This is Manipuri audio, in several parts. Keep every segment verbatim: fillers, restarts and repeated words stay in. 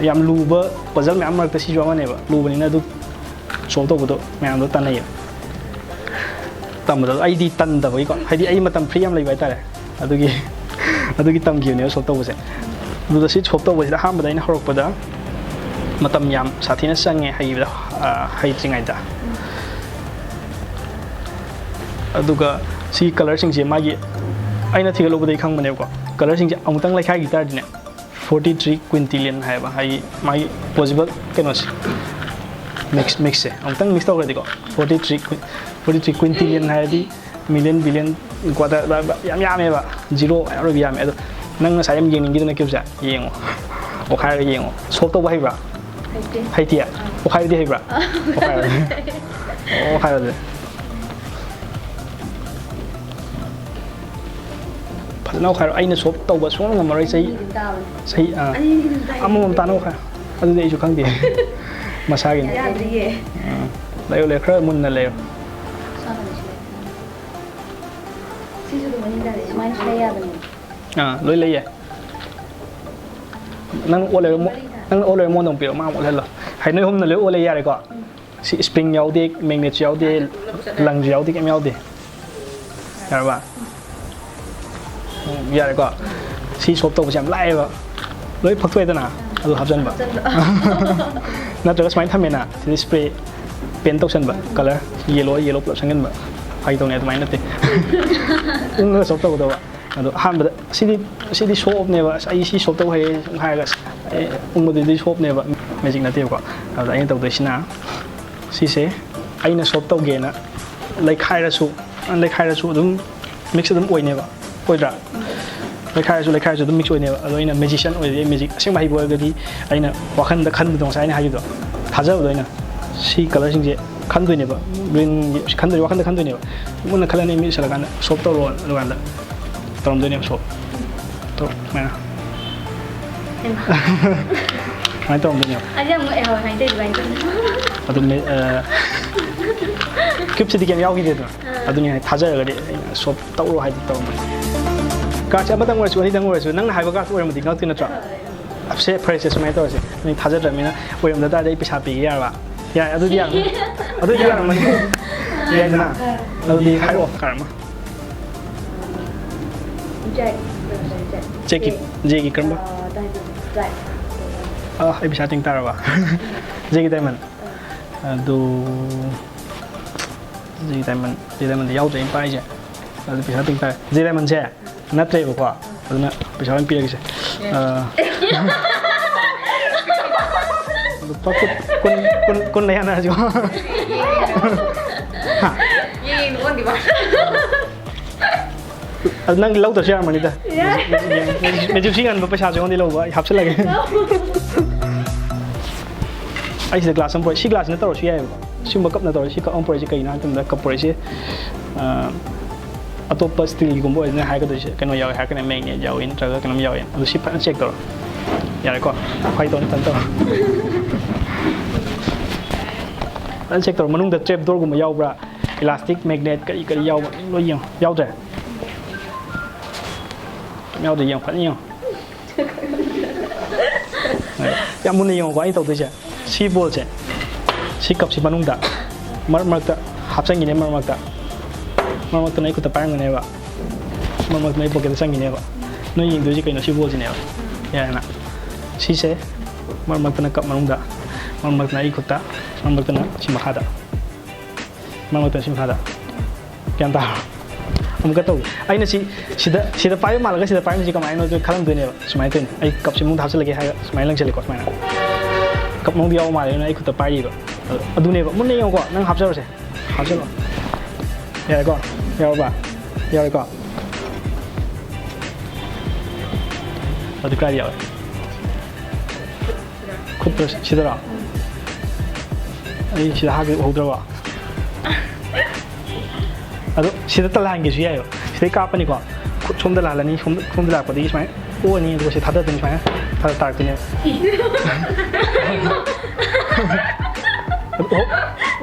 ꯌꯥꯝ ꯂꯨꯕ ꯄꯖꯜ ꯃꯌꯥꯝ ꯃꯔꯛꯇ ꯁꯤꯁꯨ ꯑꯃꯅꯦꯕ꯫ ꯂꯨꯕꯅꯤꯅ ꯑꯗꯨ ꯁꯣꯜꯕ ꯇꯧꯕꯗꯣ ꯃꯌꯥꯝꯗꯣ ꯇꯥꯟꯅꯩꯌꯦꯕ꯫ ꯇꯝꯕꯗ ꯑꯩꯗꯤ ꯇꯟꯗꯕꯒꯤꯀꯣ, ꯍꯥꯏꯗꯤ ꯑꯩ ꯃꯇꯝ ꯐ꯭ꯔꯤ ꯌꯥꯝ ꯂꯩꯕ ꯍꯥꯏꯇꯥꯔꯦ꯫ ꯑꯗꯨꯒꯤ ꯑꯗꯨꯒꯤ ꯇꯝꯈꯤꯕꯅꯦꯕ ꯁꯣꯜꯕ ꯇꯧꯕꯁꯦ꯫ ꯑꯗꯨꯗ ꯁꯤ ꯁꯣꯜꯕ ꯇꯧꯕꯁꯤꯗ ꯑꯍꯥꯟꯕꯗ ꯑꯩꯅ ꯍꯧꯔꯛꯄꯗ ꯃꯇꯝ ꯌꯥꯝ ꯁꯥꯊꯤꯅ ꯆꯪꯉꯦ ꯍꯩꯕꯗ, ꯑ, ꯍꯩꯇ꯭ꯔꯤꯉꯩꯗ꯫ ꯑꯗꯨꯒ ꯁꯤ ꯀꯂꯔꯁꯤꯡꯁꯦ ꯃꯥꯒꯤ, ꯑꯩꯅ ꯊꯤꯒꯠꯂꯨꯕꯗꯒꯤ ꯈꯪꯕꯅꯦꯕꯀꯣ, ꯀꯂꯔꯁꯤꯡꯁꯦ ꯑꯃꯨꯛꯇꯪ ꯂꯩꯈꯥꯏꯈꯤ ꯇꯥꯔꯗꯤꯅꯦ, ꯐꯣꯔꯇꯤ ꯊ꯭ꯔꯤ ꯀ꯭ꯋꯤꯟꯇꯤꯂꯤꯌꯟ ꯍꯥꯏꯕ, ꯍꯥꯏꯗꯤ ꯃꯥꯒꯤ ꯄꯣꯖꯤꯕꯜ ꯀꯩꯅꯣꯁꯦ, ꯃꯤꯛꯁ, ꯃꯤꯛꯁꯁꯦ ꯑꯃꯨꯛꯇꯪ ꯃꯤꯛꯁ ꯇꯧꯈ꯭ꯔꯗꯤꯀꯣ, forty three, forty three quintillion ꯍꯥꯏꯔꯗꯤ ꯃꯤꯂꯤꯌꯟ, ꯕꯤꯂꯤꯌꯟ, ꯀ꯭ꯋꯥꯇꯔ, ꯌꯥꯝ ꯌꯥꯝꯃꯦꯕ, ꯖꯤꯔꯣ ꯃꯌꯥꯝ ꯑꯣꯏꯕ ꯌꯥꯝꯃꯦ꯫ ꯑꯗꯣ ꯅꯪ ꯉꯁꯥꯏ ꯌꯥꯝ ꯌꯦꯡꯅꯤꯡꯈꯤꯗꯅ ꯀ꯭ꯌꯨꯕꯁꯦ, ꯌꯦꯡꯉꯣ, ꯑꯣꯈꯥꯏꯔꯒ ꯌꯦꯡꯉꯣ꯫ ꯁꯣꯜꯕ ꯇꯧꯕ ꯍꯩꯕ꯭ꯔꯥ? ꯍꯩꯇꯦ꯫ ꯍꯩꯇꯦ? ꯑꯥ꯫ ꯑꯣꯈꯥꯏꯕꯗꯤ ꯍꯩꯕ꯭ꯔꯥ? ꯑꯥ꯫ ꯑꯣꯈꯥꯏꯕꯗꯤ꯫ ꯑꯣꯈꯥꯏꯕꯗꯤ꯫ ꯐꯖꯅ ꯑꯣꯈꯥꯏꯔꯣ꯫ ꯑꯩꯅ ꯁꯣꯜꯕ ꯇꯧꯕ ꯁꯨꯡꯉꯝ ꯉꯝꯃꯔꯣꯏ꯫ ꯆꯍꯤ, ꯑꯅꯤꯗꯤ ꯑꯗꯨꯝ ꯇꯥꯕꯅꯦ꯫ ꯆꯍꯤ, ꯑꯥ, ꯑꯅꯤꯗꯤ ꯑꯗꯨꯝ ꯇꯥꯏ꯫ ꯑꯃꯃꯝ ꯇꯥꯅ ꯑꯣꯈꯥꯏꯔꯣ꯫ ꯑꯗꯨꯗꯤ ꯑꯩꯁꯨ ꯈꯪꯗꯦ꯫ ꯃꯁꯥꯒꯤꯅꯤ꯫ ꯌꯥꯗ꯭ꯔꯤꯌꯦ꯫ ꯑꯥ, ꯂꯩꯌꯨ, ꯂꯩꯌꯨ, ꯈꯔ ꯃꯨꯟꯅ ꯂꯩꯌꯨ꯫ ꯁꯤꯁꯨ ꯑꯗꯨꯝ ꯑꯅꯤ ꯇꯥꯔꯦ꯫ ꯁꯨꯃꯥꯏꯅ ꯁꯤꯗ ꯌꯥꯕꯅꯦ꯫ ꯑꯥ, ꯂꯣꯏ ꯂꯩꯌꯦ꯫ ꯅꯪ ꯑꯣꯠ ꯂꯩꯔ ꯃꯣ-, ꯅꯪ ꯑꯣꯠ ꯂꯩꯔ ꯃꯉꯣꯟꯗ ꯑꯃꯨꯛ ꯄꯤꯔꯛꯑꯣ, ꯃꯥ ꯑꯃꯨꯛ ꯑꯣꯠꯍꯜꯂꯣ꯫ ꯍꯥꯏ, ꯅꯣꯏ ꯑꯍꯨꯝꯅ ꯂꯣꯏ ꯑꯣꯠ ꯂꯩ ꯌꯥꯔꯦꯀꯣ? ꯎꯝ꯫ ꯁꯤ spring ꯌꯥꯎꯗꯦ, magnetꯁꯨ ꯌꯥꯎꯗꯦ, ꯂꯪꯁꯨ ꯌꯥꯎꯗꯦ, ꯀꯩꯝ ꯌꯥꯎꯗꯦ꯫ ꯌꯥꯔꯕ? ꯎꯝ, ꯌꯥꯔꯦꯀꯣ? ꯁꯤ ꯁꯣꯜꯕ ꯇꯧꯕꯁꯦ ꯌꯥꯝ ꯂꯥꯏꯌꯦꯕ꯫ ꯂꯣꯏ ꯐꯛꯇꯣꯛꯑꯦꯗꯅ, ꯑꯗꯨ ꯍꯥꯞꯆꯟꯕ꯫ ꯍꯥꯞꯆꯟꯕ꯫ ꯅꯠꯇ꯭ꯔꯒ ꯁꯨꯃꯥꯏꯅ ꯊꯝꯃꯦꯅ, ꯁꯤꯗ spray paint ꯇꯧꯁꯟꯕ, colour yellow, yellow ꯄꯨꯂꯞ ꯁꯪꯖꯟꯕ꯫ ꯐꯥꯒꯤ ꯇꯧꯅꯦ, ꯑꯗꯨꯃꯥꯏꯅ ꯅꯠꯇꯦ꯫ ꯎꯪꯉꯒ ꯁꯣꯜꯕ ꯇꯧꯒꯗꯕ꯫ ꯑꯗꯣ ꯑꯍꯥꯟꯕꯗ ꯁꯤꯗꯤ, ꯁꯤꯗꯤ show offꯅꯦꯕ꯫ ꯑꯁ, ꯑꯩ ꯁꯤ ꯁꯣꯜꯕ ꯇꯧ ꯍꯩꯌꯦ ꯁꯨꯝ ꯍꯥꯏꯔꯒ, ꯑꯁ, ꯑꯦ, ꯎꯪꯕꯗꯨꯗꯤ show offꯅꯦꯕ, magic ꯅꯠꯇꯦꯕꯀꯣ꯫ ꯑꯗꯨꯗ ꯑꯩꯅ ꯇꯧꯗꯣꯏꯁꯤꯅ ꯁꯤꯁꯦ ꯑꯩꯅ ꯁꯣꯜꯕ ꯇꯧꯒꯦꯅ ꯂꯩꯈꯥꯏꯔꯁꯨ, ꯂꯩꯈꯥꯏꯔꯁꯨ ꯑꯗꯨꯝ mix ꯑꯗꯨꯝ ꯑꯣꯏꯅꯦꯕ, ꯑꯣꯏꯗ꯭ꯔꯥ? ꯂꯩꯈꯥꯏꯔꯁꯨ, ꯂꯩꯈꯥꯏꯔꯁꯨ ꯑꯗꯨꯝ mix ꯑꯣꯏꯅꯦꯕ꯫ ꯑꯗꯣ ꯑꯩꯅ magician ꯑꯣꯏꯔꯗꯤ, ꯑꯩ magic ꯑꯁꯦꯡꯕ ꯍꯩꯕ ꯑꯣꯏꯔꯒꯗꯤ ꯑꯩꯅ ꯋꯥꯈꯜꯗ ꯈꯟꯕꯗꯣ, ꯉꯁꯥꯏ ꯑꯩꯅ ꯍꯥꯏꯈꯤꯕꯗꯣ, ꯊꯥꯖꯕꯗꯣ, ꯑꯩꯅ ꯁꯤ colourꯁꯤꯡꯁꯦ ꯈꯟꯗꯣꯏꯅꯦꯕ, greenꯒꯤ ꯈꯟꯗꯣꯏꯅꯦ, ꯋꯥꯈꯜꯗ ꯈꯟꯗꯣꯏꯅꯦꯕ꯫ ꯃꯨꯟꯅ ꯈꯜꯂꯅꯤ, ꯃꯤꯠ ꯎꯏꯁꯜꯂꯀꯥꯟꯗ ꯁꯣꯜꯕ ꯇꯧꯔꯣ, ꯑꯗꯨꯀꯥꯟꯗ ꯇꯧꯔꯝꯗꯣꯏꯅꯦꯕ ꯁꯣꯜꯕ꯫ ꯇꯧꯔꯣ, ꯁꯨꯃꯥꯏꯅ꯫ ꯍꯩꯃꯥ꯫ ꯁꯨꯃꯥꯏꯅ ꯇꯧꯔꯝꯗꯣꯏꯅꯦꯕ꯫ ꯑꯩꯗꯤ ꯌꯥꯝ ꯉꯛꯑꯦ ꯍꯥꯏꯕ, ꯀꯃꯥꯏꯅ ꯇꯧꯔꯤꯅꯣ? ꯑꯗꯨꯝ, ꯑ, cubeꯁꯤꯗꯤ ꯀꯩꯝ ꯌꯥꯎꯈꯤꯗꯦꯗꯅ꯫ ꯑꯥ꯫ ꯑꯗꯨꯅꯤ ꯍꯥꯏ, ꯊꯥꯖꯔꯒꯗꯤ ꯑꯩꯅ ꯁꯣꯜꯕ ꯇꯧꯔꯣ ꯍꯥꯏꯗꯤ ꯇꯧꯔꯝꯕꯅꯤ꯫ Cardꯁꯦ ꯑꯃꯇꯪ ꯑꯣꯏꯔꯁꯨ, ꯑꯅꯤꯇꯪ ꯑꯣꯏꯔꯁꯨ, ꯅꯪꯅ ꯍꯥꯏꯕ cardꯇꯣ ꯑꯣꯏꯔꯝꯃꯗꯤ ꯉꯛꯇꯣꯏ ꯅꯠꯇ꯭ꯔꯥ? ꯁꯦ, ꯐꯔꯦꯁꯦ, ꯁꯨꯃꯥꯏꯅ ꯇꯧꯔꯁꯦ꯫ ꯅꯣꯏ ꯊꯥꯖꯗ꯭ꯔꯕꯅꯤꯅ, ꯑꯣꯏꯔꯝꯗ ꯇꯥꯔꯗꯤ ꯑꯩ ꯄꯩꯁꯥ ꯄꯤꯒꯦ ꯌꯥꯔꯕ? ꯌꯥꯏ, ꯑꯗꯨꯗꯤ ꯌꯥꯔꯝꯃꯅꯤ꯫ ꯑꯗꯨꯗꯤ ꯌꯥꯔꯝꯃꯅꯤ꯫ ꯑꯗꯨꯗꯤ ꯍꯥꯏꯔꯛꯑꯣ, ꯀꯥꯔ ꯑꯃ꯫ ꯖꯦꯛ꯫ ꯖꯦꯛꯀꯤ, ꯖꯦꯒꯤ ꯀꯔꯝꯕ? ꯑꯥ, ꯑꯩ ꯄꯩꯁꯥ ꯇꯤꯡ ꯇꯥꯔꯕ? ꯖꯦꯒꯤ ꯗꯥꯏꯃꯟ꯫ ꯑꯗꯨ, ꯖꯦꯒꯤ ꯗꯥꯏꯃꯟ, ꯖꯦꯒꯤ ꯗꯥꯏꯃꯟꯗꯤ ꯌꯥꯎꯗ꯭ꯔꯦ ꯑꯩꯅ ꯄꯥꯏꯁꯦ꯫ ꯑꯗꯨ ꯄꯩꯁꯥ ꯇꯤꯡ ꯇꯥꯔꯦ꯫ ꯖꯦꯒꯤ ꯗꯥꯏꯃꯟꯁꯦ ꯅꯠꯇ꯭ꯔꯦꯕꯀꯣ꯫ ꯑꯗꯨꯅ ꯄꯩꯁꯥ ꯑꯣꯏꯅ ꯄꯤꯔꯒꯦꯁꯦ꯫ ꯑꯥ, ꯂꯨꯄꯥ ꯀꯨꯟ, ꯀꯨꯟ, ꯀꯨꯟ, ꯀꯨꯟ ꯂꯩ ꯌꯥꯅꯔꯁꯤꯀꯣ꯫ ꯍꯥ? ꯌꯦꯡ ꯑꯣꯟꯈꯤꯕ꯫ ꯑꯗꯨ ꯅꯪ ꯂꯧꯗ꯭ꯔꯁꯨ ꯌꯥꯔꯝꯃꯅꯤꯗ꯫ ꯃꯦꯖꯤꯛꯁꯤ ꯉꯟꯕ ꯄꯩꯁꯥꯁꯦ ꯑꯩꯉꯣꯟꯗ ꯂꯧꯕ, ꯑꯩ ꯍꯥꯞꯆꯤꯜꯂꯒꯦ꯫ ꯑꯩ ꯁꯤꯗ ꯒ꯭ꯂꯥꯁ ꯑꯃ ꯄꯨꯔꯛꯑꯦ꯫ ꯁꯤ ꯒ꯭ꯂꯥꯁꯁꯤꯅ ꯇꯧꯔꯁꯨ ꯌꯥꯏꯑꯕꯀꯣ꯫ ꯁꯤꯒꯨꯝꯕ ꯀꯞꯅ ꯇꯧꯔꯦ꯫ ꯁꯤ ꯀꯞ ꯑꯃ ꯄꯨꯔꯛꯏꯁꯦ ꯀꯩꯒꯤꯅꯣ ꯍꯥꯏꯕ ꯃꯇꯝꯗ, ꯀꯞ ꯄꯨꯔꯛꯏꯁꯦ, ꯑ, ꯑꯇꯣꯞꯄ ꯁ꯭ꯇꯤꯜꯒꯤꯒꯨꯝꯕ ꯑꯣꯏꯗꯅ ꯍꯥꯏꯔꯒꯗꯣꯏꯁꯦ ꯀꯩꯅꯣ ꯌꯥꯎꯋꯦ ꯍꯥꯏꯔꯒꯅ ꯃꯦꯒꯅꯦꯠ ꯌꯥꯎꯋꯤ ꯅꯠꯇ꯭ꯔꯒ ꯀꯩꯅꯣꯝ ꯌꯥꯎꯋꯤ꯫ ꯑꯗꯨ ꯁꯤ ꯐꯖꯅ ꯆꯦꯛ ꯇꯧꯔꯣ꯫ ꯌꯥꯔꯦꯀꯣ? ꯐꯥꯒꯤ ꯇꯧꯅꯤ, ꯐꯖꯅ ꯇꯧꯔꯣ꯫ ꯐꯖꯅ ꯆꯦꯛ ꯇꯧꯔꯣ꯫ ꯃꯅꯨꯡꯗ ꯇ꯭ꯔꯦꯞ ꯗꯣꯔꯒꯨꯝꯕ ꯌꯥꯎꯕ꯭ꯔꯥ? ꯏꯂꯥꯁꯇꯤꯛ, ꯃꯦꯒꯅꯦꯠ, ꯀꯔꯤ ꯀꯔꯤ ꯌꯥꯎꯕ ꯂꯣꯏ ꯌꯦꯡꯉꯣ꯫ ꯌꯥꯎꯗ꯭ꯔꯦ? ꯀꯩꯝ ꯌꯥꯎꯗ꯭ꯔꯦ, ꯌꯦꯡꯉꯣ, ꯐꯖꯅ ꯌꯦꯡꯉꯣ꯫ ꯌꯥꯝ ꯃꯨꯟꯅ ꯌꯦꯡꯉꯣꯀꯣ ꯑꯩꯅ ꯇꯧꯗꯣꯏꯁꯦ꯫ ꯁꯤ ꯕꯣꯜꯁꯦ, ꯁꯤ ꯀꯞꯁꯤ ꯃꯅꯨꯡꯗ ꯃꯔꯛ ꯃꯔꯛꯇ ꯍꯥꯞꯆꯟꯈꯤꯅꯦ, ꯃꯔꯛ ꯃꯔꯛꯇ꯫ ꯃꯔꯛ ꯃꯔꯛꯇꯅ ꯑꯩ ꯈꯨꯠꯇ ꯄꯥꯏꯔꯝꯒꯅꯦꯕ, ꯃꯔꯛ ꯃꯔꯛꯇꯅ ꯑꯩ ꯄꯣꯀꯦꯠꯇ ꯆꯪꯈꯤꯅꯦꯕ꯫ ꯅꯣꯏ ꯌꯦꯡꯗꯣꯏꯁꯦ ꯀꯩꯅꯣ? ꯁꯤ ꯕꯣꯜꯁꯤꯅꯦꯕ꯫ ꯌꯥꯔꯦꯅ? ꯁꯤꯁꯦ ꯃꯔꯛ ꯃꯔꯛꯇꯅ ꯀꯞ ꯃꯅꯨꯡꯗ, ꯃꯔꯛ ꯃꯔꯛꯇꯅ ꯑꯩ ꯈꯨꯠꯇ, ꯃꯔꯛ ꯃꯔꯛꯇꯅ ꯁꯤ ꯃꯈꯥꯗ, ꯃꯔꯛ ꯃꯔꯛꯇꯅ ꯁꯤ ꯃꯈꯥꯗ꯫ ꯒ꯭ꯌꯥꯟ ꯇꯥꯔꯣ? ꯑꯃꯨꯛꯀ ꯇꯧꯒꯦ꯫ ꯑꯩꯅ ꯁꯤ, ꯁꯤꯗ, ꯁꯤꯗ ꯄꯥꯏꯕ ꯃꯥꯜꯂꯒ ꯁꯤꯗ ꯄꯥꯏꯔꯝꯃꯤꯁꯤ ꯀꯃꯥꯏꯅꯣ ꯈꯜꯂꯝꯗꯣꯏꯅꯦꯕ꯫ ꯁꯨꯃꯥꯏꯅ ꯇꯧꯅꯤ꯫ ꯑꯩ ꯀꯞꯁꯤ ꯃꯅꯨꯡꯗ ꯍꯥꯞꯆꯤꯜꯂꯒꯦ ꯍꯥꯏꯔꯒ ꯁꯨꯃꯥꯏꯅ ꯂꯪꯁꯤꯜꯂꯦꯀꯣ, ꯁꯨꯃꯥꯏꯅ꯫ ꯀꯞ ꯃꯅꯨꯡꯗ ꯌꯥꯎꯕ ꯃꯥꯜꯂꯦ, ꯑꯗꯨꯅ ꯑꯩ ꯈꯨꯠꯇ ꯄꯥꯏꯔꯤꯕ꯫ ꯑꯗꯨ, ꯑꯗꯨꯅꯦꯕ꯫ ꯃꯨꯟꯅ ꯌꯦꯡꯉꯨꯀꯣ꯫ ꯅꯪ ꯍꯥꯞꯆꯔꯁꯦ꯫ ꯍꯥꯞꯆꯜꯂꯣ꯫ ꯌꯥꯔꯦꯀꯣ? ꯌꯥꯎꯔꯕ? ꯌꯥꯎꯔꯦꯀꯣ? ꯑꯗꯨ ꯀꯥꯏꯗ ꯌꯥꯎꯔꯦ? ꯈꯨꯠꯇ ꯁꯤꯗꯔꯣ? ꯑꯩ ꯁꯤꯗ ꯍꯥꯞꯄꯤ ꯎꯍꯧꯗ꯭ꯔꯕꯣ? ꯑꯗꯣ ꯁꯤꯗ ꯇꯜꯍꯟꯒꯦꯁꯨ ꯌꯥꯏꯑꯕ꯫ ꯁꯤꯗꯩ ꯀꯥꯞꯄꯅꯤꯀꯣ꯫ ꯈꯨꯠ ꯁꯣꯝꯗ ꯂꯥꯜꯂꯅꯤ, ꯁꯣꯝꯗ, ꯁꯣꯝꯗ ꯂꯥꯛꯄꯗꯒꯤ ꯁꯨꯃꯥꯏꯅ ꯑꯣꯛꯑꯅꯤ, ꯑꯗꯨꯒ ꯁꯤ ꯊꯥꯗꯗꯣꯏꯅꯤ ꯁꯨꯃꯥꯏꯅ꯫ ꯊꯥꯗ ꯇꯥꯔꯛꯇꯣꯏꯅꯦꯕ꯫ ꯑꯗꯨ ꯎꯍꯧ-,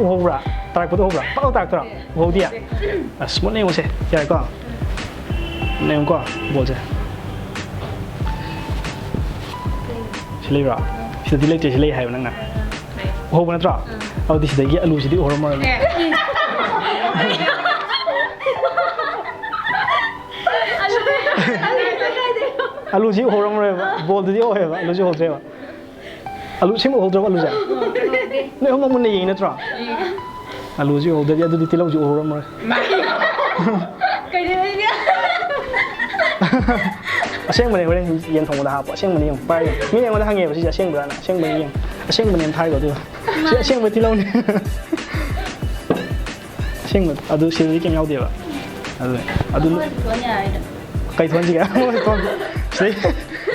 ꯎꯍꯧꯕ꯭ꯔꯥ? ꯇꯥꯔꯛꯄꯗꯣ ꯎꯍꯧꯕ꯭ꯔꯥ? ꯄꯛ ꯂꯥꯎ ꯇꯥꯔꯛꯇ꯭ꯔꯣ? ꯎꯍꯧꯗꯤꯌꯦ? ꯑꯁ, ꯃꯨꯟꯅ ꯌꯦꯡꯉꯨꯁꯦ꯫ ꯌꯥꯔꯦꯀꯣ? ꯃꯨꯟꯅ ꯌꯦꯡꯉꯨꯀꯣ, ꯕꯣꯜꯁꯦ꯫ ꯂꯩꯕ꯭ꯔꯣ? ꯁꯤꯗꯗꯤ ꯂꯩꯇ꯭ꯔꯦ, ꯁꯤ ꯂꯩ ꯍꯥꯏꯕ ꯅꯪꯅ꯫ ꯎꯍꯧꯕ ꯅꯠꯇ꯭ꯔꯣ? ꯑꯗꯨꯗꯤ ꯁꯤꯗꯒꯤ ꯑꯂꯨꯁꯤꯗꯤ ꯎꯍꯧꯔꯝꯃꯔꯣꯏ꯫ ꯑꯂꯨꯁꯤ ꯎꯍꯧꯔꯝꯃꯔꯣꯏꯕ, ꯕꯣꯜꯗꯨꯗꯤ ꯎꯍꯧꯋꯦꯕ, ꯑꯂꯨꯁꯤ ꯎꯍꯧꯗ꯭ꯔꯦꯕ꯫ ꯑꯂꯨ ꯁꯦꯝ ꯎꯍꯧꯗ꯭ꯔꯕ ꯑꯂꯨꯁꯦ? ꯅꯣꯏ ꯑꯍꯨꯝꯃꯛ ꯃꯨꯟꯅ ꯌꯦꯡꯉꯤ ꯅꯠꯇ꯭ꯔꯣ? ꯑꯂꯨꯁꯤ ꯎꯍꯧꯗ꯭ꯔꯗꯤ ꯑꯗꯨꯗꯤ ꯇꯤꯜꯍꯧꯁꯤ ꯎꯍꯧꯔꯝꯃꯔꯣꯏ꯫ ꯀꯩꯗꯧꯔꯒꯦ? ꯑꯁꯦꯡꯕꯅꯦ, ꯍꯣꯔꯦꯟ ꯌꯦꯟ ꯊꯣꯡꯕꯗ ꯍꯥꯞꯄꯣ꯫ ꯑꯁꯦꯡꯕꯅꯦ, ꯌꯦꯡꯉꯨ, ꯄꯥꯏꯌꯨ꯫ ꯃꯤꯅ ꯑꯩꯉꯣꯟꯗ ꯍꯪꯉꯦꯕ, "ꯁꯤꯁꯦ ꯑꯁꯦꯡꯕ꯭ꯔꯥꯅ?" ꯑꯁꯦꯡꯕꯅꯦ, ꯌꯦꯡꯉꯨ꯫ ꯑꯁꯦꯡꯕꯅꯦꯅ ꯊꯥꯏꯗꯣ ꯑꯗꯨꯒ꯫ "ꯁꯤ ꯑꯁꯦꯡꯕ ꯇꯤꯜꯍꯧꯅꯦ꯫" ꯑꯁꯦꯡꯕ ꯑꯗꯨ ꯁꯤꯗꯗꯤ ꯀꯩꯝ ꯌꯥꯎꯗꯦꯕ꯫ ꯑꯗꯨꯅꯦ꯫ ꯑꯗꯨ ꯑꯃꯗꯤ ꯊꯣꯛꯍꯟ ꯌꯥꯔꯦꯗ꯫ ꯀꯩ ꯊꯣꯟꯁꯤꯒꯦ? ꯁꯤꯗꯩ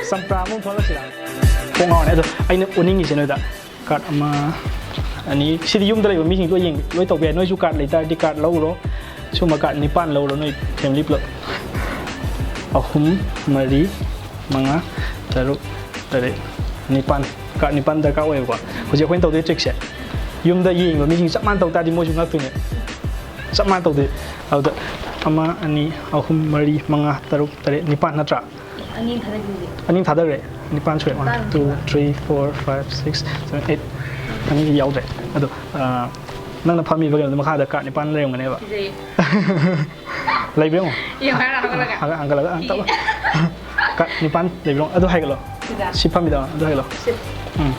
ꯆꯝꯄ꯭ꯔꯥ ꯑꯃꯨꯛ ꯊꯣꯛꯍꯜꯂꯁꯤꯔꯥ? ꯀꯣꯛ ꯉꯥꯎꯔꯅꯤ꯫ ꯑꯗꯣ ꯑꯩꯅ ꯎꯠꯅꯤꯡꯉꯤꯁꯦ ꯅꯣꯏꯗ, ꯀꯥꯔꯠ ꯑꯃ, ꯑꯅꯤ, ꯁꯤꯗꯤ ꯌꯨꯝꯗ ꯂꯩꯕ ꯃꯤꯁꯤꯡ ꯂꯣꯏ ꯌꯦꯡ-, ꯂꯣꯏ ꯇꯧꯕ ꯌꯥꯏ꯫ ꯅꯣꯏꯁꯨ ꯀꯥꯔꯠ ꯂꯩꯇꯥꯔꯗꯤ ꯀꯥꯔꯠ ꯂꯧꯔꯣ꯫ ꯁꯨꯝꯕ ꯀꯥꯔꯠ ꯅꯤꯄꯥꯟ ꯂꯧꯔꯣ, ꯅꯣꯏ ꯐꯦꯃꯤꯂꯤ ꯄꯨꯂꯞ꯫ ꯑꯍꯨꯝ, ꯃꯔꯤ, ꯃꯉꯥ, ꯇꯔꯨꯛ, ꯇꯔꯦꯠ, ꯅꯤꯄꯥꯟ꯫ ꯀꯥꯔꯠ ꯅꯤꯄꯥꯟ ꯗꯔꯀꯥꯔ ꯑꯣꯏꯌꯦꯕꯀꯣ꯫ ꯍꯧꯖꯤꯛ ꯑꯩꯈꯣꯏꯅ ꯇꯧꯗꯣꯏ ꯇ꯭ꯔꯤꯛꯁꯦ, ꯌꯨꯝꯗ ꯌꯦꯡꯉꯤꯕ ꯃꯤꯁꯤꯡ ꯆꯞ ꯃꯥꯟꯅ ꯇꯧ ꯇꯥꯔꯗꯤ ꯃꯣꯏꯁꯨ ꯉꯛꯇꯣꯏꯅꯦ꯫ ꯆꯞ ꯃꯥꯟꯅ ꯇꯧꯗꯣꯏ꯫ ꯑꯗꯨꯗ ꯑꯃ, ꯑꯅꯤ, ꯑꯍꯨꯝ, ꯃꯔꯤ, ꯃꯉꯥ, ꯇꯔꯨꯛ, ꯇꯔꯦꯠ, ꯅꯤꯄꯥꯟ ꯅꯠꯇ꯭ꯔꯥ? ꯑꯅꯤ ꯊꯥꯗꯈꯤꯕꯅꯦ꯫ ꯑꯅꯤ ꯊꯥꯗꯈ꯭ꯔꯦ꯫ ꯅꯤꯄꯥꯟ ꯁꯨꯔꯦ꯫ ꯅꯤꯄꯥꯟ꯫ One, two, three, four, five, six, seven, eight꯫ ꯑꯅꯤꯗꯤ ꯌꯥꯎꯗ꯭ꯔꯦ꯫ ꯑꯗꯣ, ꯑ, ꯅꯪꯅ ꯐꯝꯃꯤꯕ ꯀꯩꯅꯣꯗꯣ ꯃꯈꯥꯗ ꯀꯥꯔꯠ ꯅꯤꯄꯥꯟ ꯂꯩꯔꯝꯒꯅꯦꯕ꯫ ꯀꯤꯖꯩꯌꯦ꯫ ꯂꯩꯕ꯭ꯔ ꯌꯦꯡꯉꯣ? ꯌꯦꯡꯉꯣ, ꯍꯥꯏꯔꯣ, ꯍꯥꯏꯔꯣ, ꯍꯥꯏꯔꯣ꯫ ꯍꯥꯡꯒꯠ-, ꯍꯥꯡꯒꯠꯂꯒ, ꯑ, ꯇꯞꯅ꯫ ꯀꯥꯔꯠ ꯅꯤꯄꯥꯟ ꯂꯩꯕ꯭ꯔ ꯌꯦꯡꯉꯣ꯫ ꯑꯗꯨ ꯍꯥꯏꯒꯠꯂꯣ꯫ ꯁꯤꯗ? ꯁꯤ ꯐꯝꯃꯤꯗꯣ, ꯑꯗꯨ ꯍꯥꯏꯒꯠꯂꯣ꯫ ꯁꯤ꯫ ꯎꯝ꯫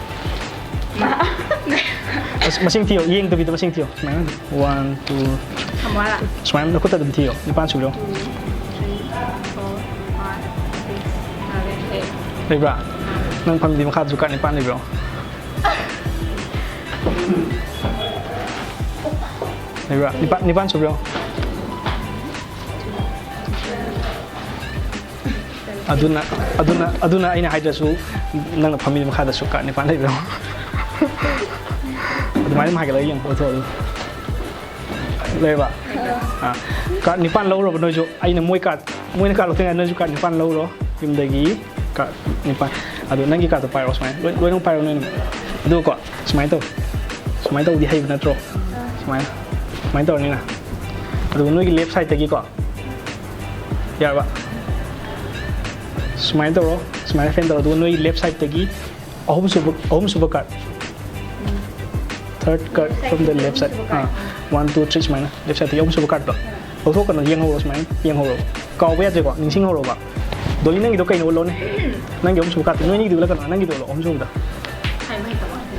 ꯃꯥ-, ꯃꯁ-, ꯃꯁꯤꯡ ꯊꯤꯌꯣ, ꯌꯦꯡꯗꯕꯤꯗ ꯃꯁꯤꯡ ꯊꯤꯌꯣ꯫ ꯁꯨꯃꯥꯏꯅ꯫ One, two, ꯊꯝꯃꯣ ꯍꯥꯏꯔꯣ? ꯁꯨꯃꯥꯏꯅ ꯅꯈꯨꯠꯇ ꯑꯗꯨꯝ ꯊꯤꯌꯣ꯫ ꯅꯤꯄꯥꯟ ꯁꯨꯕ꯭ꯔ ꯌꯦꯡꯉꯣ꯫ Two, three, four, five, six, seven, eight꯫ ꯂꯩꯕ꯭ꯔꯥ? ꯅꯪ ꯐꯝꯃꯤꯗꯤ ꯃꯈꯥꯗꯁꯨ ꯀꯥꯔꯠ ꯅꯤꯄꯥꯟ ꯂꯩꯕ꯭ꯔꯣ? ꯂꯩꯕ꯭ꯔꯥ? ꯅꯤꯄꯥꯟ, ꯅꯤꯄꯥꯟ ꯁꯨꯕ꯭ꯔꯣ? ꯑꯗꯨꯅ, ꯑꯗꯨꯅ, ꯑꯗꯨꯅ ꯑꯩꯅ ꯍꯥꯏꯗ꯭ꯔꯁꯨ ꯅꯪꯅ ꯐꯝꯃꯤ ꯃꯈꯥꯗꯁꯨ ꯀꯥꯔꯠ ꯅꯤꯄꯥꯟ ꯂꯩꯕ꯭ꯔꯣ? ꯑꯗꯨꯃꯥꯏꯅ ꯑꯗꯨꯝ ꯍꯥꯏꯒꯠꯂꯒ ꯌꯦꯡꯉꯣ, ꯄꯣꯠꯇꯣ ꯑꯗꯨꯝ꯫ ꯂꯩꯔꯕ? ꯑꯥ, ꯀꯥꯔꯠ ꯅꯤꯄꯥꯟ ꯂꯧꯔꯕ ꯅꯣꯏꯁꯨ? ꯑꯩꯅ ꯃꯣꯏ ꯀꯥꯔꯠ, ꯃꯣꯏꯅ ꯀꯥꯔꯠ ꯂꯧꯊꯣꯛꯉꯥꯏ ꯅꯣꯏꯁꯨ ꯀꯥꯔꯠ ꯅꯤꯄꯥꯟ ꯂꯧꯔꯣ꯫ ꯌꯨꯝꯗꯒꯤ ꯀꯥꯔꯠ ꯅꯤꯄꯥꯟ꯫ ꯑꯗꯣ ꯅꯪꯒꯤ ꯀꯥꯔꯠꯇꯣ ꯄꯥꯏꯔꯣ ꯁꯨꯃꯥꯏꯅ꯫ ꯂꯣꯏ-, ꯂꯣꯏꯅꯃꯛ ꯄꯥꯏꯔꯣ ꯅꯣꯏꯅ꯫ ꯑꯗꯨꯒꯀꯣ, ꯁꯨꯃꯥꯏꯅ ꯇꯧ꯫ ꯁꯨꯃꯥꯏꯅ ꯇꯧꯕꯗꯤ ꯍꯩꯕ ꯅꯠꯇ꯭ꯔꯣ? ꯁꯨꯃꯥꯏꯅ꯫ ꯁꯨꯃꯥꯏꯅ ꯇꯧꯔꯅꯤꯅ꯫ ꯑꯗꯨꯒ ꯅꯣꯏꯒꯤ left sideꯇꯒꯤꯀꯣ꯫ ꯌꯥꯔꯕ? ꯁꯨꯃꯥꯏꯅ ꯇꯧꯔꯣ꯫ ꯁꯨꯃꯥꯏꯅ ꯐꯦꯟ ꯇꯧꯔꯣ꯫ ꯑꯗꯨꯒ ꯅꯣꯏꯒꯤ left sideꯇꯒꯤ ꯑꯍꯨꯝꯁꯨꯕ ꯑꯍꯨꯝꯁꯨꯕ card, third card from the left side. Ah, one, two, three ꯁꯨꯃꯥꯏꯅ left sideꯇꯒꯤ ꯑꯍꯨꯝꯁꯨꯕ cardꯇꯣ ꯂꯧꯊꯣꯛꯀꯅꯨ, ꯌꯦꯡꯍꯧꯔꯣ, ꯁꯨꯃꯥꯏꯅ ꯌꯦꯡꯍꯧꯔꯣ, ꯀꯥꯎꯕ ꯌꯥꯗ꯭ꯔꯦꯀꯣ, ꯅꯤꯡꯁꯤꯡꯍꯧꯔꯣꯕ꯫ ꯗꯣꯂꯤ, ꯅꯪꯒꯤꯗꯣ ꯀꯩꯅꯣ ꯎꯠꯂꯣꯅꯦ? ꯅꯪꯒꯤ ꯑꯍꯨꯝꯁꯨꯕ cardꯇꯣ, ꯅꯣꯏꯅꯤꯒꯤꯗꯣ ꯎꯠꯂꯛꯀꯅꯣ, ꯅꯪꯒꯤꯗꯣ ꯎꯠꯂꯣ, ꯑꯍꯨꯝꯁꯨꯕꯗ꯫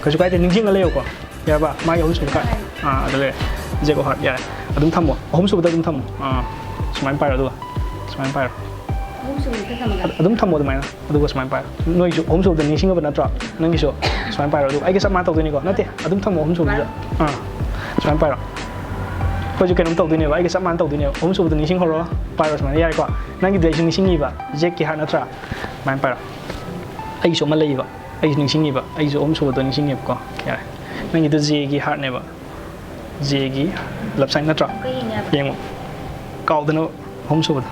ꯀꯩꯁꯨ ꯀꯥꯏꯗꯦ, ꯅꯤꯡꯁꯤꯡꯉ ꯂꯩꯌꯣꯀꯣ꯫ ꯌꯥꯔꯕ? ꯃꯥꯒꯤ ꯑꯍꯨꯝꯁꯨꯕ card꯫ ꯑꯥ, ꯑꯗꯨ ꯂꯩꯔꯦ꯫ Jack of heart, ꯌꯥꯔꯦ꯫ ꯑꯗꯨꯝ ꯊꯝꯃꯣ꯫ ꯑꯍꯨꯝꯁꯨꯕꯗ ꯑꯗꯨꯝ ꯊꯝꯃꯣ꯫ ꯑꯥ, ꯁꯨꯃꯥꯏꯅ ꯄꯥꯏꯔꯣ, ꯑꯗꯨꯒ ꯁꯨꯃꯥꯏꯅ ꯄꯥꯏꯔꯣ꯫ ꯑꯗꯨꯝ ꯊꯝꯃꯣ ꯑꯗꯨꯃꯥꯏꯅ, ꯑꯗꯨꯒ ꯁꯨꯃꯥꯏꯅ ꯄꯥꯏꯔꯣ꯫ ꯅꯣꯏꯁꯨ ꯑꯍꯨꯝꯁꯨꯕꯗ ꯅꯤꯡꯁꯤꯡꯉꯕ ꯅꯠꯇ꯭ꯔꯣ? ꯅꯪꯒꯤꯁꯨ ꯁꯨꯃꯥꯏꯅ ꯄꯥꯏꯔꯣ꯫ ꯑꯗꯨꯒ ꯑꯩꯒ ꯆꯞ ꯃꯥꯟꯅ ꯇꯧꯗꯣꯏꯅꯤꯀꯣ꯫ ꯅꯠꯇꯦ, ꯑꯗꯨꯝ ꯊꯝꯃꯣ ꯑꯍꯨꯝꯁꯨꯕꯗꯨꯗ꯫ ꯑꯥ, ꯁꯨꯃꯥꯏꯅ ꯄꯥꯏꯔꯣ꯫ ꯑꯩꯈꯣꯏꯁꯨ ꯀꯩꯅꯣꯝ ꯇꯧꯗꯣꯏꯅꯦꯕ꯫ ꯑꯩꯒ ꯆꯞ ꯃꯥꯟꯅ ꯇꯧꯗꯣꯏꯅꯦꯕ꯫ ꯑꯍꯨꯝꯁꯨꯕꯗ ꯅꯤꯡꯁꯤꯡꯍꯧꯔꯣ꯫ ꯄꯥꯏꯔꯣ ꯁꯨꯃꯥꯏꯅ꯫ ꯌꯥꯔꯦꯀꯣ? ꯅꯪꯒꯤꯗꯤ ꯑꯩꯁꯨ ꯅꯤꯡꯁꯤꯡꯉꯤꯕ꯫ Jackꯀꯤ heart ꯅꯠꯇ꯭ꯔꯥ? ꯁꯨꯃꯥꯏꯅ ꯄꯥꯏꯔꯣ꯫ ꯑꯩꯒꯤꯁꯨ ꯑꯃ ꯂꯩꯌꯦꯕ꯫ ꯑꯩꯁꯨ ꯅꯤꯡꯁꯤꯡꯉꯤꯕ꯫ ꯑꯩꯁꯨ ꯑꯍꯨꯝꯁꯨꯕꯗꯣ ꯅꯤꯡꯁꯤꯡꯉꯦꯕꯀꯣ꯫ ꯌꯥꯔꯦ꯫ ꯅꯪꯒꯤꯗꯣ Jꯒꯤ heartꯅꯦꯕ꯫ Jꯒꯤ left side ꯅꯠꯇ꯭ꯔꯣ? ꯑꯩꯈꯣꯏ ꯌꯦꯡꯉꯦ ꯍꯥꯏꯕ꯫ ꯌꯦꯡꯉꯣ꯫ ꯀꯥꯎꯗꯅ ꯑꯍꯨꯝꯁꯨꯕꯗꯣ꯫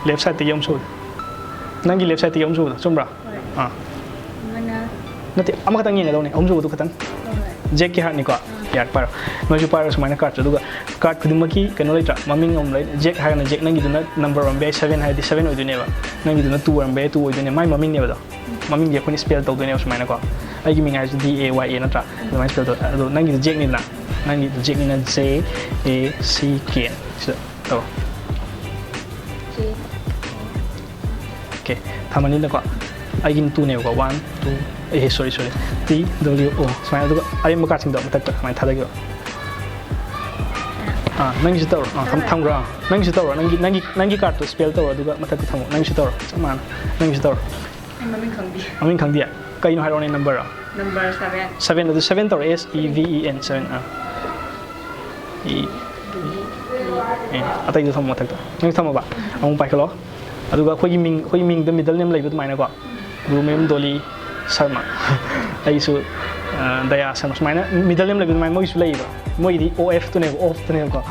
Left sideꯇꯒꯤ ꯑꯍꯨꯝꯁꯨꯕꯗꯣ꯫ ꯅꯪꯒꯤ left sideꯇꯒꯤ ꯑꯍꯨꯝꯁꯨꯕꯗꯣ꯫ ꯆꯨꯝꯕ꯭ꯔꯥ? ꯍꯣꯏ꯫ ꯑꯥ꯫ ꯑꯃꯅ? ꯅꯠꯇꯦ, ꯑꯃꯈꯛꯇꯪ ꯌꯦꯡꯒꯗꯧꯅꯦ꯫ ꯑꯍꯨꯝꯁꯨꯕꯗꯨ ꯈꯛꯇꯪ꯫ ꯍꯣꯏ, ꯍꯣꯏ꯫ Jackꯀꯤ heartꯅꯤꯀꯣ꯫ ꯑꯥ꯫ ꯌꯥꯔꯦ, ꯄꯥꯏꯔꯣ꯫ ꯅꯣꯏꯁꯨ ꯄꯥꯏꯔꯣ ꯁꯨꯃꯥꯏꯅ cardꯁꯦ꯫ ꯑꯗꯨꯒ card ꯈꯨꯗꯤꯡꯃꯛꯀꯤ ꯀꯩꯅꯣ ꯂꯩꯇ꯭ꯔꯥ? ꯃꯃꯤꯡ ꯑꯃ ꯂꯩ꯫ Jack ꯍꯥꯏꯔꯒꯅ Jack, ꯅꯪꯒꯤꯗꯨꯅ number ꯑꯣꯏꯔꯝꯕ ꯌꯥꯏ, seven ꯍꯥꯏꯔꯗꯤ seven ꯑꯣꯏꯗꯣꯏꯅꯦꯕ꯫ ꯅꯪꯒꯤꯗꯨꯅ two ꯑꯣꯏꯔꯝꯕ ꯌꯥꯏ, two ꯑꯣꯏꯗꯣꯏꯅꯦ꯫ ꯃꯥꯏ ꯃꯃꯤꯡꯅꯦꯕ ꯑꯗꯣ꯫ ꯃꯃꯤꯡꯗꯤ ꯑꯩꯈꯣꯏꯅ spell ꯇꯧꯗꯣꯏꯅꯦꯕ ꯁꯨꯃꯥꯏꯅꯀꯣ꯫ ꯑꯩꯒꯤ ꯃꯤꯡ ꯍꯥꯏꯔꯤꯁꯦ D A Y A ꯅꯠꯇ꯭ꯔꯥ? ꯑꯗꯨꯃꯥꯏꯅ spell ꯇꯧ꯫ ꯑꯗꯣ ꯅꯪꯒꯤꯗꯤ Jackꯅꯤꯗꯅ? ꯅꯪꯒꯤꯗꯤ Jackꯅꯤꯅ J A C K꯫ ꯁꯤꯗ ꯇꯧꯔꯣ꯫ J꯫ OK, ꯊꯝꯃꯅꯤꯅꯀꯣ꯫ ꯑꯩꯒꯤꯅ twoꯅꯦꯕꯀꯣ꯫ One, two, ꯑꯦ, sorry, sorry, T W O꯫ ꯁꯨꯃꯥꯏꯅ꯫ ꯑꯗꯨꯒ ꯑꯔꯦꯝꯕ cardꯁꯤꯡꯗꯣ ꯃꯊꯛꯇ ꯁꯨꯃꯥꯏꯅ ꯊꯥꯗꯈꯤꯕ꯫ ꯑꯥ, ꯅꯪꯒꯤꯁꯨ ꯇꯧꯔꯣ꯫ ꯑꯥ, ꯊꯝ-, ꯊꯝꯈ꯭ꯔꯣ꯫ ꯑꯥ, ꯅꯪꯒꯤꯁꯨ ꯇꯧꯔꯣ꯫ ꯅꯪꯒꯤ, ꯅꯪꯒꯤ, ꯅꯪꯒꯤ cardꯇꯣ spell ꯇꯧꯔꯣ, ꯑꯗꯨꯒ ꯃꯊꯛꯇ ꯊꯝꯃꯣ꯫ ꯅꯪꯒꯤꯁꯨ ꯇꯧꯔꯣ, ꯆꯞ ꯃꯥꯟꯅ꯫ ꯅꯪꯒꯤꯁꯨ ꯇꯧꯔꯣ꯫ ꯑꯩ ꯃꯃꯤꯡ ꯈꯪꯗꯦ꯫ ꯃꯃꯤꯡ ꯈꯪꯗꯤꯌꯦ? ꯀꯩꯅꯣ ꯍꯥꯏꯔꯛꯑꯣꯅꯦ, numberꯔꯣ? Number seven꯫ Seven, ꯑꯗꯨ seven ꯇꯧꯔꯣ, S E V E N, seven꯫ ꯑꯥ꯫ E, E, N꯫ ꯑꯇꯩꯗꯣ ꯊꯝꯃꯣ ꯃꯊꯛꯇ꯫ ꯅꯪ ꯊꯝꯃꯕ? ꯑꯃꯨꯛ ꯄꯥꯏꯈꯠꯂꯣ꯫ ꯑꯗꯨꯒ ꯑꯩꯈꯣꯏꯒꯤ ꯃꯤꯡ, ꯑꯩꯈꯣꯏꯒꯤ ꯃꯤꯡꯗ middle name ꯂꯩꯕ ꯑꯗꯨꯃꯥꯏꯅꯀꯣ꯫ ꯒꯨꯔꯨꯃꯌꯨꯝ ꯗꯣꯂꯤ ꯁꯔꯃ꯫ ꯑꯩꯒꯤꯁꯨ, ꯑ, ꯗꯌꯥ ꯁꯔꯃ꯫ ꯁꯨꯃꯥꯏꯅ middle name ꯂꯩꯕ ꯑꯗꯨꯃꯥꯏꯅ ꯃꯣꯏꯒꯤꯁꯨ ꯂꯩꯌꯦꯕ꯫ ꯃꯣꯏꯒꯤꯗꯤ O F ꯇꯨꯅꯦꯕ, off ꯇꯨꯅꯦꯕꯀꯣ꯫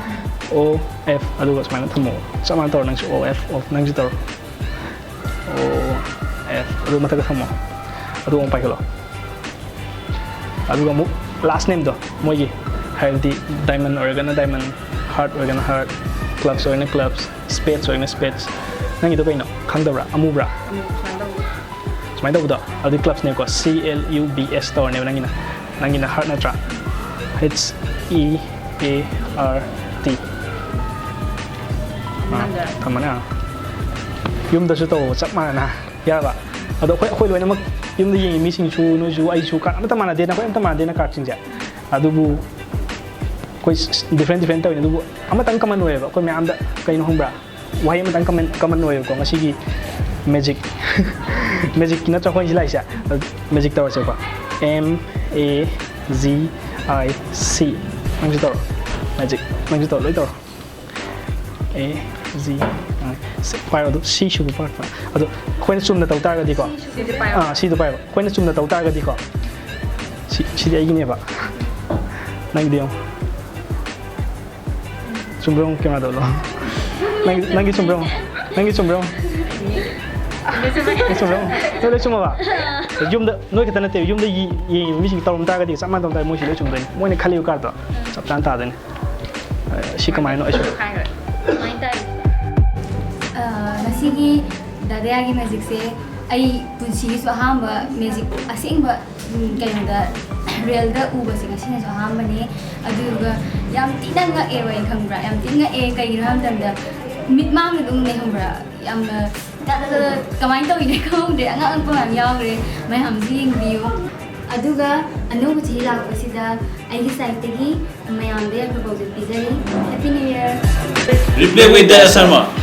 O F, ꯑꯗꯨꯒ ꯁꯨꯃꯥꯏꯅ ꯊꯝꯃꯣ꯫ ꯆꯞ ꯃꯥꯟꯅ ꯇꯧꯔꯣ ꯅꯪꯁꯨ, O F, off, ꯅꯪꯁꯨ ꯇꯧꯔꯣ꯫ O F, ꯑꯗꯨ ꯃꯊꯛꯇ ꯊꯝꯃꯣ꯫ ꯑꯗꯨ ꯑꯃꯨꯛ ꯄꯥꯏꯈꯠꯂꯣ꯫ ꯑꯗꯨꯒ ꯑꯃꯨꯛ last nameꯗꯣ ꯃꯣꯏꯒꯤ, ꯍꯥꯏꯕꯗꯤ diamond ꯑꯣꯏꯔꯒꯅ diamond, heart ꯑꯣꯏꯔꯒꯅ heart, clubs ꯑꯣꯏꯔꯒꯅ clubs, spades ꯑꯣꯏꯔꯒꯅ spades꯫ ꯅꯪꯒꯤꯗꯣ ꯀꯩꯅꯣ? ꯈꯪꯗꯕ꯭ꯔꯥ? ꯑꯃꯨꯕ꯭ꯔꯥ? ꯑꯃꯨꯛ ꯁꯨꯃꯥꯏꯅ ꯇꯧꯕ꯫ ꯁꯨꯃꯥꯏꯅ ꯇꯧꯕꯗꯣ, ꯑꯗꯨꯗꯤ clubs ꯅꯦꯀꯣ, C L U B S ꯇꯧꯔꯅꯦꯕ ꯅꯪꯒꯤꯅ꯫ ꯅꯪꯒꯤꯅ heart ꯅꯠꯇ꯭ꯔꯥ? H E A R T꯫ ꯑꯥ, ꯊꯝꯃꯅꯤ꯫ ꯑꯥ, ꯌꯨꯝꯗꯁꯨ ꯇꯧꯕ ꯆꯞ ꯃꯥꯟꯅꯅ ꯌꯥꯔꯕ? ꯑꯗꯣ ꯑꯩꯈꯣꯏ, ꯑꯩꯈꯣꯏ ꯂꯣꯏꯅꯃꯛ ꯌꯨꯝꯗ ꯌꯦꯡꯉꯤ ꯃꯤꯁꯤꯡꯁꯨ, ꯅꯣꯏꯁꯨ, ꯑꯩꯁꯨ card ꯑꯃꯠꯇ ꯃꯥꯟꯅꯗꯦꯅ, ꯑꯩꯈꯣꯏ ꯑꯃꯠꯇ ꯃꯥꯟꯅꯗꯦꯅ cardꯁꯤꯡꯁꯦ꯫ ꯑꯗꯨꯕꯨ ꯑꯩꯈꯣꯏ different different ꯇꯧꯋꯤꯅꯦ, ꯑꯗꯨꯕꯨ ꯑꯃꯇꯪ common ꯑꯣꯏꯌꯦꯕ ꯑꯩꯈꯣꯏ ꯃꯌꯥꯝꯗ꯫ ꯀꯩꯅꯣ ꯈꯪꯕ꯭ꯔꯥ? ꯋꯥꯍꯩ ꯑꯃꯇꯪ common, common ꯑꯣꯏꯌꯦꯕꯀꯣ ꯉꯁꯤꯒꯤ magic꯫ Magicꯀꯤ ꯅꯠꯇ꯭ꯔꯣ ꯑꯩꯈꯣꯏ ꯁꯤ ꯂꯥꯛꯏꯁꯦ? Magic ꯇꯧꯔꯁꯦꯀꯣ꯫ M A G I C꯫ ꯅꯪꯁꯨ ꯇꯧꯔꯣ꯫ Magic꯫ ꯅꯪꯁꯨ ꯇꯧꯔꯣ꯫ ꯂꯣꯏ ꯇꯧꯔꯣ꯫ A G I C꯫ ꯄꯥꯏꯔꯣ ꯑꯗꯨ, C ꯁꯨꯕ part ꯄꯥꯏꯔꯣ꯫ ꯑꯗꯣ ꯑꯩꯈꯣꯏꯅ ꯆꯨꯝꯅ ꯇꯧ ꯇꯥꯔꯒꯗꯤꯀꯣ꯫ ꯁꯤꯁꯦ ꯄꯥꯏꯌꯣ꯫ ꯑꯥ, ꯁꯤꯗꯣ ꯄꯥꯏꯌꯣ꯫ ꯑꯩꯈꯣꯏꯅ ꯆꯨꯝꯅ ꯇꯧ ꯇꯥꯔꯒꯗꯤꯀꯣ꯫ ꯁꯤ, ꯁꯤꯗꯤ ꯑꯩꯒꯤꯅꯦꯕ꯫ ꯅꯪꯒꯤꯗꯤ ꯌꯦꯡꯉꯣ꯫ ꯆꯨꯝꯕ꯭ꯔꯣ ꯌꯦꯡꯉꯣ, cameraꯗ ꯎꯠꯂꯣ꯫ ꯅꯪꯒꯤ, ꯅꯪꯒꯤ ꯆꯨꯝꯕ꯭ꯔꯣ ꯌꯦꯡꯉꯣ? ꯅꯪꯒꯤ ꯆꯨꯝꯕ꯭ꯔꯣ ꯌꯦꯡꯉꯣ? ꯅꯪ ꯆꯨꯝꯕ꯭ꯔꯣ ꯌꯦꯡꯉꯣ? ꯅꯣꯏ ꯂꯣꯏ ꯆꯨꯝꯃꯕ? ꯌꯨꯝꯗ, ꯅꯣꯏ ꯈꯛꯇ ꯅꯠꯇꯦ, ꯌꯨꯝꯗ ꯌꯦ-, ꯌꯦꯡꯉꯤꯕ ꯃꯤꯁꯤꯡ ꯇꯧꯔꯝ ꯇꯥꯔꯒꯗꯤ ꯆꯞ ꯃꯥꯟꯅ ꯇꯧꯔꯝ ꯇꯥꯔꯒꯗꯤ ꯃꯣꯏꯁꯨ ꯂꯣꯏ ꯆꯨꯝꯗꯣꯏꯅꯤ꯫ ꯃꯣꯏꯅ ꯈꯜꯂꯤꯕ cardꯇꯣ ꯆꯞ ꯆꯥꯅ ꯇꯥꯗꯣꯏꯅꯤ꯫ ꯑ, ꯁꯤ ꯀꯃꯥꯏꯅꯣ ꯑꯩꯁꯨ ꯀꯃꯥꯏꯅ ꯇꯧꯔꯤꯅꯣ? ꯑ, ꯉꯁꯤꯒꯤ ꯗꯥꯗꯥꯒꯤ magicꯁꯦ ꯑꯩ ꯄꯨꯟꯁꯤꯒꯤꯁꯨ ꯑꯍꯥꯟꯕ magic ꯑꯁꯦꯡꯕ, ꯎꯝ, ꯀꯩꯅꯣꯗ, realꯗ ꯎꯕꯁꯦ ꯉꯁꯤꯅꯁꯨ ꯑꯍꯥꯟꯕꯅꯦ꯫ ꯑꯗꯨꯒ ꯌꯥꯝ ꯊꯤꯅ ꯉꯛꯑꯦꯕ ꯑꯩ, ꯈꯪꯕ꯭ꯔꯥ? ꯌꯥꯝ ꯊꯤꯅ ꯉꯛꯑꯦ꯫ ꯀꯩꯒꯤꯅꯣ ꯍꯥꯏꯕ ꯃꯇꯝꯗ ꯃꯤꯠꯃꯥꯡꯗ ꯑꯗꯨꯝꯅꯦ, ꯈꯪꯕ꯭ꯔꯥ? ꯌꯥꯝꯅ ꯀꯃꯥꯏꯅ ꯇꯧꯔꯤꯅꯣ ꯈꯪꯍꯧꯗ꯭ꯔꯦ꯫ ꯑꯉꯛ ꯑꯉꯛꯄ ꯃꯌꯥꯝ ꯌꯥꯎꯈ꯭ꯔꯦ꯫ ꯃꯌꯥꯝꯁꯨ ꯌꯦꯡꯕꯤꯌꯨ꯫ ꯑꯗꯨꯒ ꯑꯅꯧꯕ ꯆꯍꯤ ꯂꯥꯛꯄꯁꯤꯗ ꯑꯩꯒꯤ sideꯇꯒꯤ ꯃꯌꯥꯝꯗ ꯌꯥꯝ proposal ꯄꯤꯖꯔꯤ꯫ Happy New Year! Replay with the S R one.